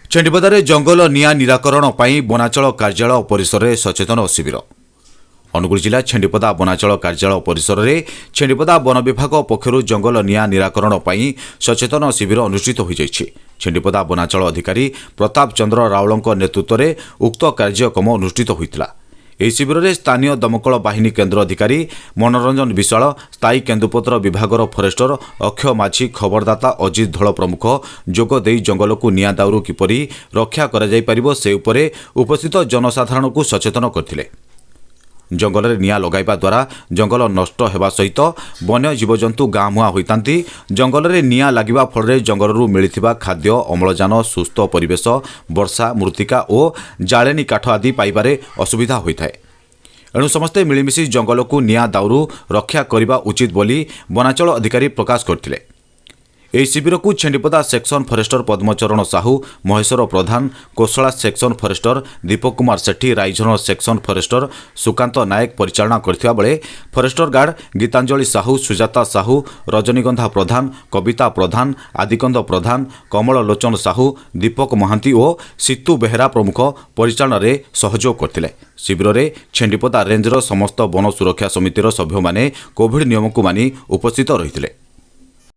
ଛେଣ୍ଡିପଦାରେ ଜଙ୍ଗଲ ନିଆଁ ନିରାକରଣ ପାଇଁ ବନାଞ୍ଚଳ କାର୍ଯ୍ୟାଳୟ ପରିସରରେ ସଚେତନ ଶିବିର। ଅନୁଗୁଳ ଜିଲ୍ଲା ଛେଣ୍ଡିପଦା ବନାଞ୍ଚଳ କାର୍ଯ୍ୟାଳୟ ପରିସରରେ ଛେଣ୍ଡିପଦା ବନ ବିଭାଗ ପକ୍ଷରୁ ଜଙ୍ଗଲ ନିଆଁ ନିରାକରଣ ପାଇଁ ସଚେତନ ଶିବିର ଅନୁଷ୍ଠିତ ହୋଇଯାଇଛି। ଛେଣ୍ଡିପଦା ବନାଞ୍ଚଳ ଅଧିକାରୀ ପ୍ରତାପ ଚନ୍ଦ୍ର ରାଉଳଙ୍କ ନେତୃତ୍ୱରେ ଉକ୍ତ କାର୍ଯ୍ୟକ୍ରମ ଅନୁଷ୍ଠିତ ହୋଇଥିଲା। ଏହି ଶିବିରରେ ସ୍ଥାନୀୟ ଦମକଳ ବାହିନୀ କେନ୍ଦ୍ର ଅଧିକାରୀ ମନୋରଞ୍ଜନ ବିଶ୍ୱାଳ, ସ୍ଥାୟୀ କେନ୍ଦୁପତ୍ର ବିଭାଗର ଫରେଷ୍ଟର ଅକ୍ଷୟ ମାଝୀ, ଖବରଦାତା ଅଜିତ ଧଳ ପ୍ରମୁଖ ଯୋଗ ଦେଇ ଜଙ୍ଗଲକୁ ନିଆଁ ଦାଉରୁ କିପରି ରକ୍ଷା କରାଯାଇପାରିବ, ସେ ଉପରେ ଉପସ୍ଥିତ ଜନସାଧାରଣଙ୍କୁ ସଚେତନ କରିଥିଲେ। ଜଙ୍ଗଲରେ ନିଆଁ ଲଗାଇବା ଦ୍ୱାରା ଜଙ୍ଗଲ ନଷ୍ଟ ହେବା ସହିତ ବନ୍ୟ ଜୀବଜନ୍ତୁ ଗାଁ ମୁହାଁ ହୋଇଥାନ୍ତି। ଜଙ୍ଗଲରେ ନିଆଁ ଲାଗିବା ଫଳରେ ଜଙ୍ଗଲରୁ ମିଳିଥିବା ଖାଦ୍ୟ, ଅମ୍ଳଜାନ, ସୁସ୍ଥ ପରିବେଶ, ବର୍ଷା, ମୃତ୍ତିକା ଓ ଜାଳେଣୀ କାଠ ଆଦି ପାଇବାରେ ଅସୁବିଧା ହୋଇଥାଏ। ଏଣୁ ସମସ୍ତେ ମିଳିମିଶି ଜଙ୍ଗଲକୁ ନିଆଁ ଦାଉରୁ ରକ୍ଷା କରିବା ଉଚିତ ବୋଲି ବନାଞ୍ଚଳ ଅଧିକାରୀ ପ୍ରକାଶ କରିଥିଲେ। ଏହି ଶିବିରକୁ Chhendipada section forester Padmacharan Sahu, Maheswar Pradhan, Koshala section forester Deepak Kumar Sethi, Raijhar section forester Sukanta Nayak ପରିଚାଳନା କରିଥିବା ବେଳେ ଫରେଷ୍ଟର ଗାର୍ଡ ଗୀତାଞ୍ଜଳି ସାହୁ, ସୁଜାତା ସାହୁ, ରଜନୀଗନ୍ଧା ପ୍ରଧାନ, କବିତା ପ୍ରଧାନ, ଆଦିକନ୍ଦ ପ୍ରଧାନ, କମଳ ଲୋଚନ ସାହୁ, ଦୀପକ ମହାନ୍ତି ଓ ସିତୁ ବେହେରା ପ୍ରମୁଖ ପରିଚାଳନାରେ ସହଯୋଗ କରିଥିଲେ। ଶିବିରରେ ଛେଣ୍ଡିପଦା ରେଞ୍ଜର ସମସ୍ତ ବନ ସୁରକ୍ଷା ସମିତିର ସଭ୍ୟମାନେ କୋଭିଡ୍ ନିୟମକୁ ମାନି ଉପସ୍ଥିତ ରହିଥିଲେ।